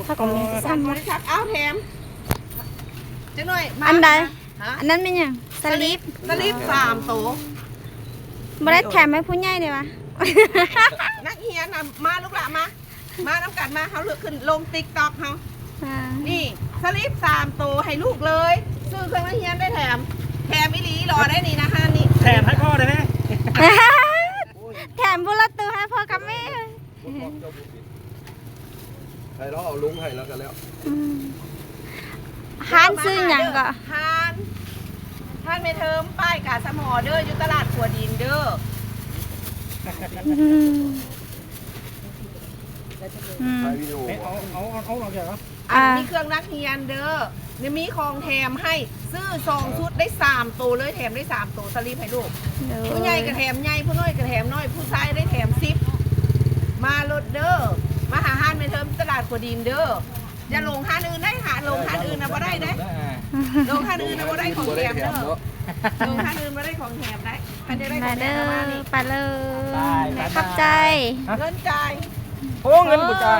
ເຮົາກໍມີຊ້ຳ ບໍລິສັດ ເອົາແຖມຈັກໜ້ອຍມາ ອັນໃດ? ຮະ? ອັນນັ້ນແມ່ນຫຍັງ? ສະລິບ ສະລິບສາມໂຕ ບໍ່ໄດ້ແຖມໃຫ້ຜູ້ໃຫຍ່ເດ້ວະ? ນັກຮຽນນະ ມາລູກຫຼານມາ ມານຳກັນມາ ເຮົາເລືອກຂຶ້ນລົງ TikTok ເຮົາ ອ່າ ນີ້ສະລິບສາມໂຕໃຫ້ລູກເລີຍ ຊື້ເຄື່ອງນັກຮຽນໄດ້ແຖມ ແຖມອີ່ຫຼີຫຼໍ່ໄດ້ນີ້ນະ ຮ້ານນີ້ ແຖມໃຫ້ພໍ່ໄດ້ແດ່ ແຖມບຸນລະຕູໃຫ້ພໍ່ກັບແມ່ ໃຫ້ລາວເອົາລົງໃຫ້ລາວກໍແລ້ວ ອືມ ຮ້ານຊື່ຫຍັງເກາະ? ຮ້ານ ຮ້ານແມ່ເທີມ ປ້າຍກາສະໝໍເດີ ຢູ່ຕະຫຼາດຂົວດິນເດີ ອືມ ອືມ ຖ່າຍວິດີໂອ ເອົາ ເອົາ ເອົາ ເອົາ ເອົາ ອ່າ ມີເຄື່ອງນັກຮຽນເດີ ຍັງມີຂອງແຖມໃຫ້ ຊື້ສອງຊຸດໄດ້ສາມໂຕເລີຍ ແຖມໄດ້ສາມໂຕ ສະລິບໃຫ້ລູກ ໂດຍ ຜູ້ໃຫຍ່ກໍແຖມໃຫຍ່ ຜູ້ນ້ອຍກໍແຖມນ້ອຍ ຜູ້ຊາຍໄດ້ແຖມສິບ ມາໂລດເດີ ມາຫາຮ້ານແມ່ເທີມ ຕະຫຼາດຂົວດິນເດີ ຢ່າຫຼົງຮ້ານອື່ນໄດ້ ຫາຫຼົງຮ້ານອື່ນນະບໍ່ໄດ້ເດ້ ຫຼົງຮ້ານອື່ນນະບໍ່ໄດ້ຂອງແຖມເດີ ຫຼົງຮ້ານອື່ນບໍ່ໄດ້ຂອງແຖມໄດ້ ຄັນຢາກໄດ້ຂອງແຖມນະມານີ້ ໄປເລີຍ ໄປ ຂອບໃຈ ເງິນຈ່າຍ ໂອ້ ເງິນບໍ່ຈ່າຍ